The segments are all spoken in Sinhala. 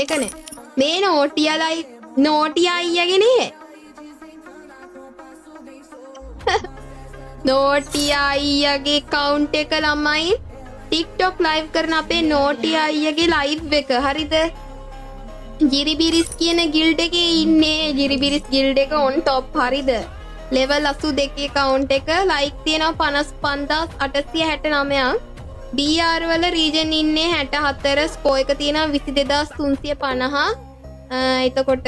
එක නෑ. මේ නෝටියලයි නෝටිය අයියාගේ නේ. නෝටිය අයියාගේ ඇකවුන්ට් එක ළමයි TikTok live කරන අපේ නෝටිය අයියාගේ ලයිව් එක හරිද? ජිරිබිරිස් කියන ගිල්ඩ් එකේ ඉන්නේ. ජිරිබිරිස් ගිල්ඩ් එක ඔන් টොප් හරිද? ලෙවල් 82 ඇකවුන්ට් එක ලයික් තියෙනවා 55869ක්. BR වල රීජන් ඉන්නේ 64, ස්කෝර් එක තියෙනවා 22350. එතකොට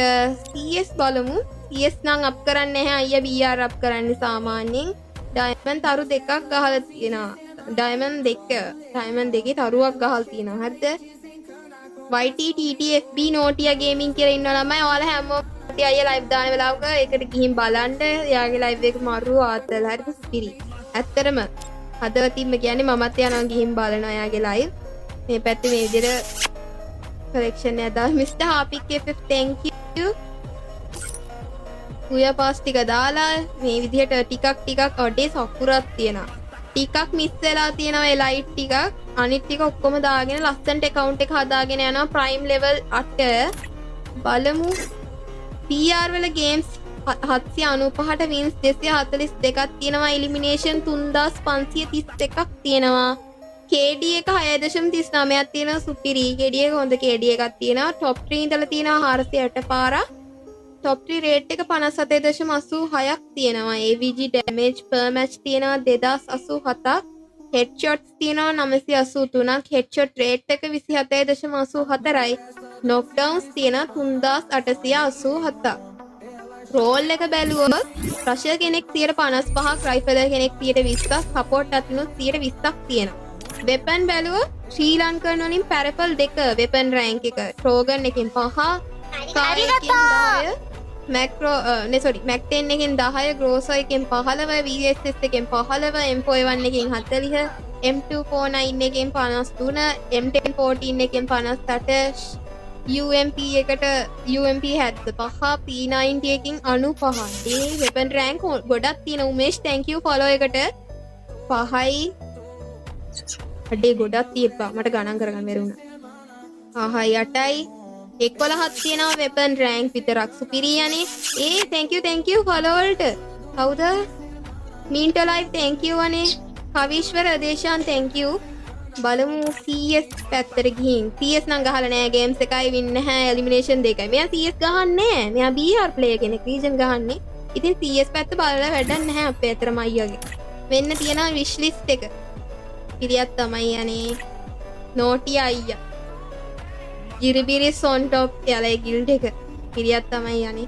CS බලමු. CS නම් අප් කරන්නේ නැහැ අයියා, BR අප් කරන්නේ සාමාන්‍යයෙන්. ඩයමන්ඩ් තරු දෙකක් ගහලා තියෙනවා. ඩයමන්ඩ් දෙක, ඩයමන්ඩ් දෙකේ තරුවක් ගහලා තියෙනවා. හරිද? YTTTFB නෝටියා ගේමින් කියලා ඉන්න ළමයි, ඔයාලා හැමෝම නෝටියා අයියා ලයිව් දාන වෙලාවක ඒකට ගිහින් බලන්න. එයාගේ ලයිව් එක මරු ආතල්. හරිද? ස්පිරි. ඇත්තටම හදවතින්ම කියන්නේ මමත් යනවා ගිහින් බලනවා එයාගේ ලයිව්. මේ පැත්තේ මේ විදිහට කලෙක්ෂන් එකක් දාලා මිස්ටර් හාපික් FF thank you. උය පාස් ටික දාලා මේ විදිහට ටිකක් ටිකක් අඩේ සකුරක් තියෙනවා. ටිකක් මිස් වෙලා තියෙනවා ඒ ලයිට් ටිකක්. අනිත් ටික ඔක්කොම දාගෙන ලස්සනට ඇකවුන්ට් එක හදාගෙන යනවා ප්‍රයිම් ලෙවල් 8. බලමු PR වල ගේම්ස් 795ට වින්ස් 242ක් තියෙනවා, එලිමිනේෂන් 3531ක් තියෙනවා. KD එක 6.39ක් තියෙනවා, සුපිරි KD එක, හොඳ KD එකක් තියෙනවා. ටොප් 3 ඉඳලා තියෙනවා 408 පාරක්. ටොප් 3 රේට් එක 57.86ක් තියෙනවා. AVG damage per match තියෙනවා 2087ක්. හෙඩ්ෂොට්ස් තියෙනවා 983ක්. හෙඩ්ෂොට් රේට් එක 27.84යි. නොක්ඩවුන්ස් තියෙනවා 3887ක්. රෝල් එක බැලුවොත් රෂර් කෙනෙක් 55%ක්, රයිෆලර් කෙනෙක් 20%ක්, සපෝට් අතිනුත් 20%ක් තියෙනවා. වෙපන් බැලුවොත් ශ්‍රී ලංකන් වලින් පැරෆල් දෙක වෙපන් රෑන්ක් එක. ට්‍රෝගන් එකෙන් 5, කාර් එකෙන් 10, මැක්‍රෝ නේ සෝරි මැක් 10 එකෙන් 10, ග්‍රෝසර් එකෙන් 15, VSS එකෙන් 15, M41 එකෙන් 40, M249 එකෙන් 53, M1014 එකෙන් 58, UMP එකට UMP 75, P90 එකකින් 95. ඒ වෙපන් රෑන්ක් ගොඩක් තියෙන. උමේෂ් thank you follow එකට. පහයි අඩේ ගොඩක් තියප්පා, මට ගණන් කරගන්න බැරි වුණා. පහයි අටයි 11ක් තියෙනවා වෙපන් රෑන්ක් විතරක්. සුපිරි අනේ. ඒ thank you, thank you follow වලට. කවුද? මීන්ටෝ ලයිව් thank you අනේ. කවීශ්වර දේශාන් thank you. බලමු CS පැත්තට ගිහින්. CS නම් ගහලා නෑ, ගේම්ස් එකයි වින් නැහැ, එලිමිනේෂන් දෙකයි. මෙයා CS ගහන්නේ නෑ, මෙයා BR player කෙනෙක්, රීජන් ගහන්නේ. ඉතින් CS පැත්ත බලලා වැඩක් නැහැ අපේ අතරම අයියාගේ. වෙන්න තියෙනවා විශ් ලිස්ට් එක. පිරියක් තමයි අනේ නෝටි අයියා. ජිරිබිරිස් ඔන් ටොප් යාලා ගිල්ඩ් එක. පිරියක් තමයි අනේ.